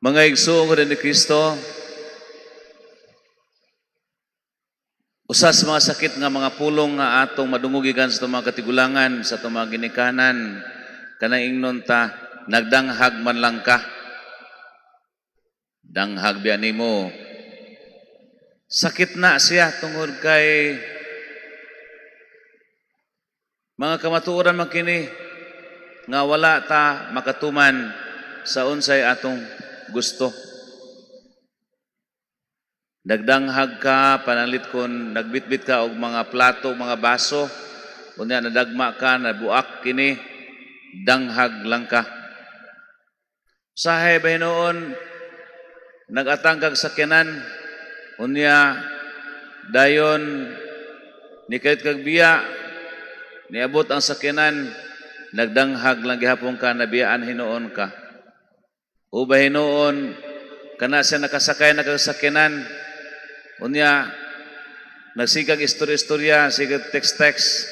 Mga igsoon ko ni Kristo, usa sa mga sakit nga mga pulong nga atong madungog gikan sa atong mga katigulangan, sa atong mga ginikanan, kanang ingnon ta, nagdanghag man lang ka. Danghag biya nimo. Sakit na siya tungod kay mga kamatuoran man kini nga wala ta makatuman sa unsay atong gusto. Nagdanghag ka, panalit kon nagbitbit ka og mga plato, mga baso, unya nadagma ka, nabuak kini, danghag lang ka. Sahay ba hinuon, nagatang kag sakyanan, unya dayon nikalit kag biya, niabot ang sakyanan, nagdanghag lang gihapon ka, nabiyaan hinuon ka. O ba hinuon, kana siya nakasakay na kag sakyanan, unya nagsigag istorya-istorya, sigag text-text,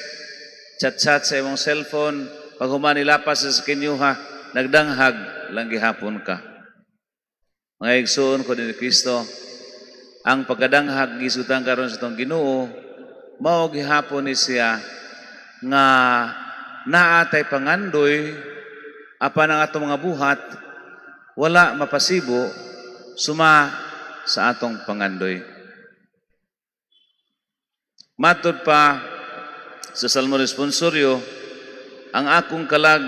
chat-chat sa imong cellphone, pag human nilapas sa kinyuha, nagdanghag lang gihapon ka. Mga igsoon ko ni Kristo, ang pagkadanghag gisutan karon sa itong Ginoo, mao gihapon ni siya nga naatay pangandoy apan ang atong mga buhat wala mapasibo suma sa atong pangandoy. Matod pa sa Salmo Responsorio, ang akong kalag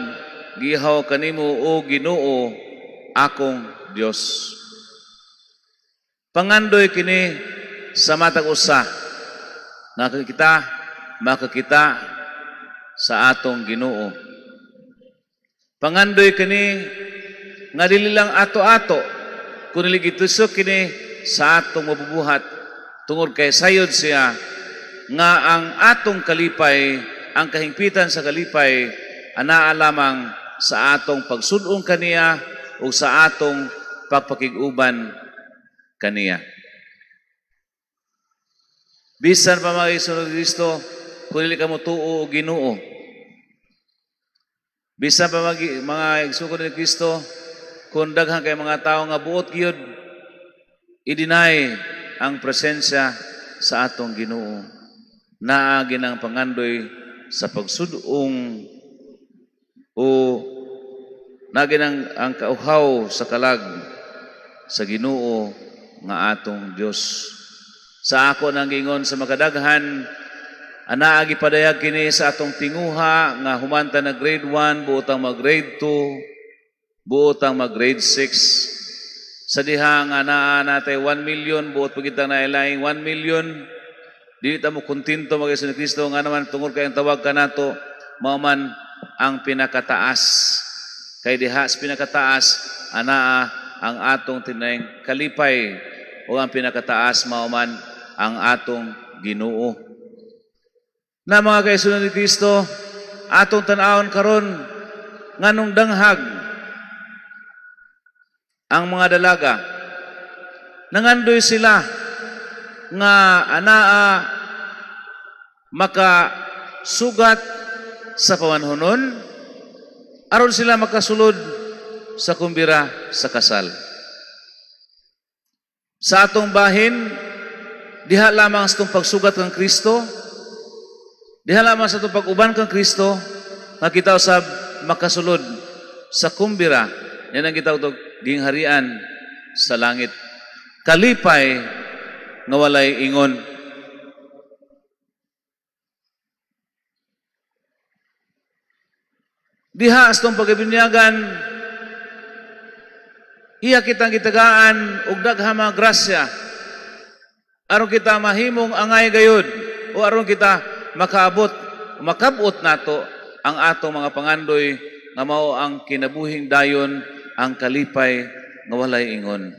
gihaw kanimo o Ginoo akong Dios. Pangandoy kini sa matag usa nga kita makakita sa atong Ginoo. Pangandoy kini nga dili lang ato-ato kundi gitusok kini sa atong mabubuhat tungod kay sayod siya nga ang atong kalipay, ang kahingpitan sa kalipay anaa lamang sa atong pagsud-ong kaniya o sa atong pagpakig-uban kaniya. Bisan pa mga igsoon ni Kristo, kung dili ka mo tuo o Ginoo. Bisan pa mga igsoon ni Kristo, kung daghan kay mga tawo nga buot gyud i-deny ang presensya sa atong Ginoo. Naa ginang pangandoy sa pagsud-ong o naa ginang ang kauhaw sa kalag sa Ginoo nga atong Dios. Sa ako nang gingon sa makadaghan, anaa gipadayag kini sa atong tinguha nga humanta na grade 1, buotang mag grade 2, buotang mag grade 6. Sa diha nga naa natay 1 million, buot pa kita na ilaing 1 million, dili ta mo kontento mga igsoon ni Kristo nga naman tungod kay ang tawag kanato mao man ang pinakataas. Kay diha sa pinakataas anaa ang atong tinayng kalipay o ang pinakataas mao man ang atong Ginoo. Na mga kaigsoon ni Kristo, atong tan-awon karon nganong danghag ang mga dalaga. Nangandoy sila nga anaa makasugat sa pamanhonon aron sila makasulod sa kumbira sa kasal. Sa atong bahin, diha lamang sa atong pagsugat kang Kristo, diha lamang sa atong pag-uban kang Kristo, nga kita usab makasulod sa kumbira, yan ang kita utog gingharian sa langit. Kalipay nga walay ingon. Diha sa atong pagabinyagan, iya kitang gitagaan og daghang mga grasya aron kita mahimong angay gayud o aron kita makaabot, makabot nato ang atong mga pangandoy nga mao ang kinabuhing dayon, ang kalipay nga walay ingon.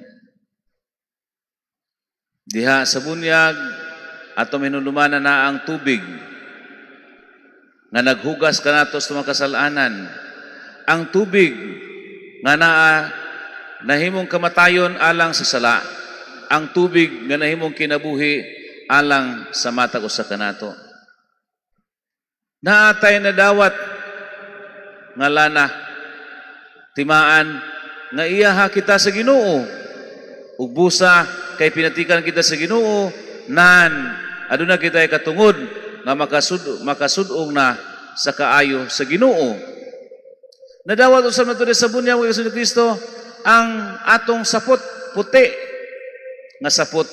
Diha sa bunyag atong hinulumanan na ang tubig nga naghugas kanato sa mga kasalanan, ang tubig nga naa nahimong kamatayon alang sa sala, ang tubig nga nahimong kinabuhi alang sa matag usa kanato. Naatay na dawat nga lana, timaan nga iyaha kita sa Ginoo. Ug busa kay pinatikan kita sa Ginoo nan aduna kita katungod nga makasud-ong na sa kaayo sa Ginoo. Nadawat usab nato sa bunya, mga ni Kristo, ang atong sapot, puti nga sapot,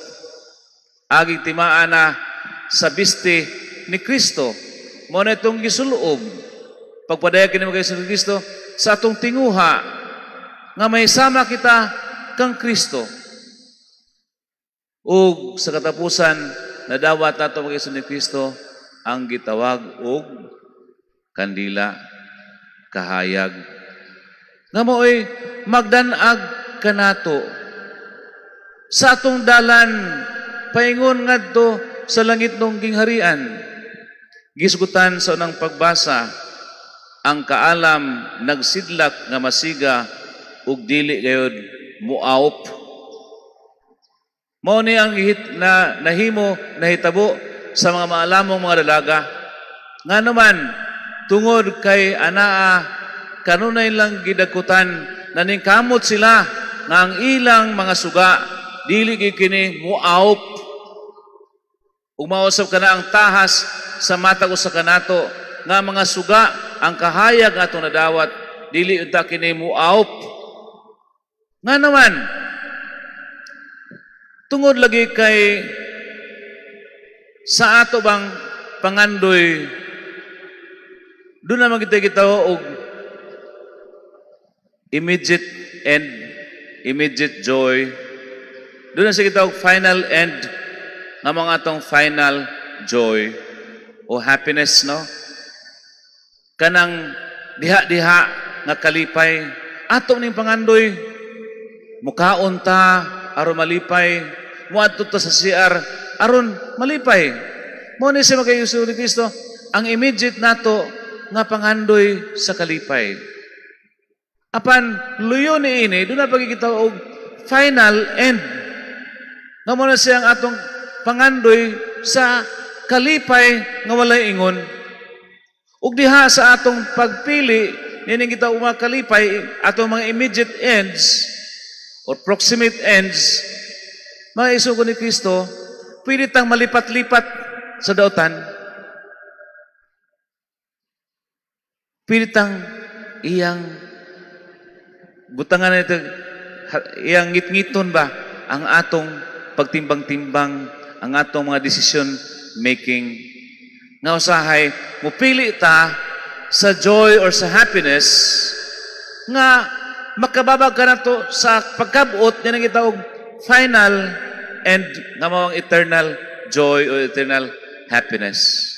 aging timaan na sa biste ni Kristo. Mao na itong gisulob pagpadayag kini, mga ni Kristo, sa atong tinguha nga may sama kita kang Kristo. Ug sa katapusan, nadawat nato, mga ni Kristo, ang gitawag og kandila, kahayag nga mao'y magdan-ag kanato sa atong dalan paingon ngadto sa langit nung gingharian. Gisgutan sa unang pagbasa, ang kaalam nagsidlak nga masiga ug dili gayod muawp. Mao ni ang hit na nahimo, nahitabo sa mga maalamong mga dalaga. Nga naman, tungod kay anaa kanunay lang gidakutan, naningkamot sila nga ang ilang mga suga dili gyud kini muawp. Ug mausab kana ang tahas sa matag usa kanato nga mga suga, ang kahayag nga atong nadawat, dili unta kini muawp. Nga naman, tungod lagi kay sa ato bang pangandoy, doon naman kita kita og immediate and immediate joy. Doon na sa kita og final end nga mga atong final joy o happiness, no? Kanang diha-diha nga kalipay ato ning pangandoy. Mukaon ta aron malipay, muadto ta sa CR aron malipay. Mo ni siya, mga ni Kristo, ang immediate nato nga pangandoy sa kalipay. Apan luyo ni ini, doon na pagkikita og final end nga mo na siya ang atong pangandoy sa kalipay nga walay ingon. Ug diha sa atong pagpili nining kita mga kalipay, atong mga immediate ends or proximate ends, mga isugo ni Kristo, pwede tang malipat-lipat sa dautan. Pwede tang iyang butangan ito, iyang ngit-ngiton ba ang atong pagtimbang-timbang, ang atong mga decision making. Nga usahay, mupili ta sa joy or sa happiness nga makababag ka na to sa pagkabot niya kita og final and nga mao ang eternal joy or eternal happiness.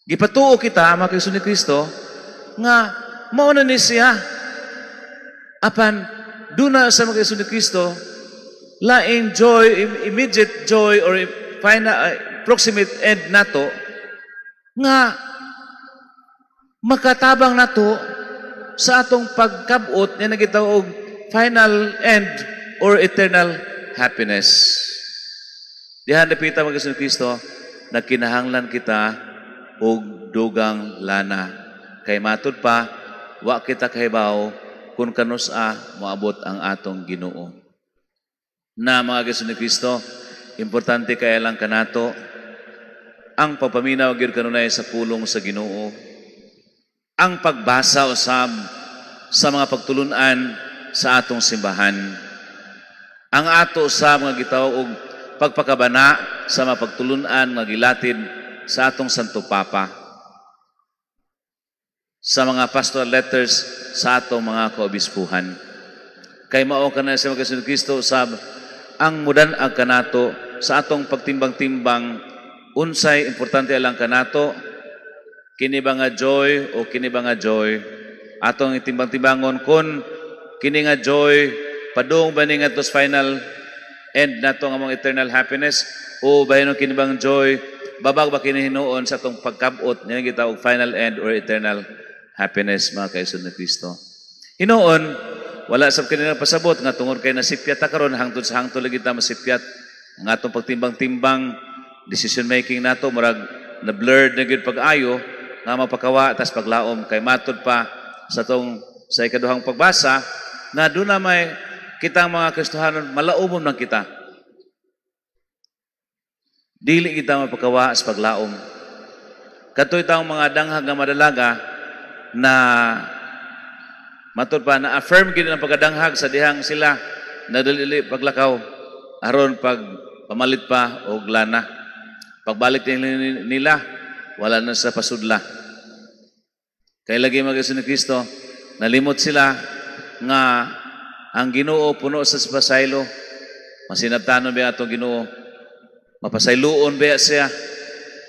Gipatuo kita, mga Kristo ni Kristo, nga mao na ni siya. Apan duna sa mga Kristo ni Kristo laing joy, immediate joy or final, proximate end nato nga makatabang nato sa atong pagkabot nga nagita og final end or eternal happiness. Diha napita, mga Kristo ni Kristo, nagkinahanglan kita og dugang lana. Kay matud pa, wa kita kahibaw kung kanus-a moabot ang atong Ginoo. Na mga Kristo ni Kristo, importante kaya lang kanato ang pagpaminaw gyud kanunay sa pulong sa Ginoo, ang pagbasa usab sa mga pagtulunan sa atong simbahan, ang ato sa mga gitawag og pagpakabana sa mga pagtulunan nga gilatid sa atong Santo Papa, sa mga pastoral letters sa atong mga kaobispuhan. Kay mao kana sa mga Kristo usab ang mudan-ag kanato sa atong pagtimbang-timbang unsay importante alang kanato, kini ba nga joy o kini ba nga joy. Atong itimbang-timbangon kun kini nga joy padung ba ni ngadto sa final end nato nga mga eternal happiness, o bahin kini bang joy babag ba kini hinuon sa atong pagkabot nga kita og final end or eternal happiness, mga kaisod ni Kristo. Hinuon wala sab kini pasabot nga tungod kay nasipyat ta karon, hangtod sa hangtod lagi ta masipyat ang atong pagtimbang-timbang, decision making nato murag na blurred na gyud pag-ayo nga mapakawa tas paglaom. Kay matud pa sa tong sa ikaduhang pagbasa, Nga doon na may kitang mga Kristohanon, malaumon man kita. Dili kita mapakawa sa paglaom. Katoy taong mga danghag nga madalaga na matud pa na affirm gid ang pagkadanghag sa dihang sila nadali paglakaw aron pag pamalit pa og lana. Pagbalik nila, wala na sa pasudla. Kay lagi mga ni Kristo, nalimot sila nga ang Ginoo puno sa pasaylo. Masinabtanon ba atong Ginoo? Mapasayloon ba siya?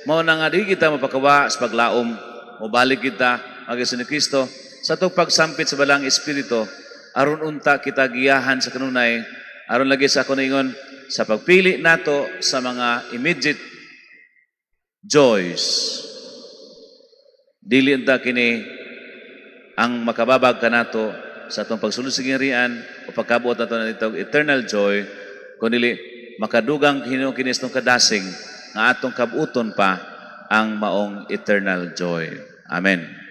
Mao na nga di kita mapakawa sa paglaom. Mobalik kita mga ni Kristo sa atong pagsampit sa Balaang Espiritu aron unta kita giyahan sa kanunay, aron lagi sa ako ningon sa pagpili nato sa mga immediate joys, dili unta kini ang makababag kanato sa atong pagsulod sa gingharian o pagkabuot nato na itong eternal joy, kundi makadugang hinuon kini sa atong kadasig nga atong kabuton pa ang maong eternal joy. Amen.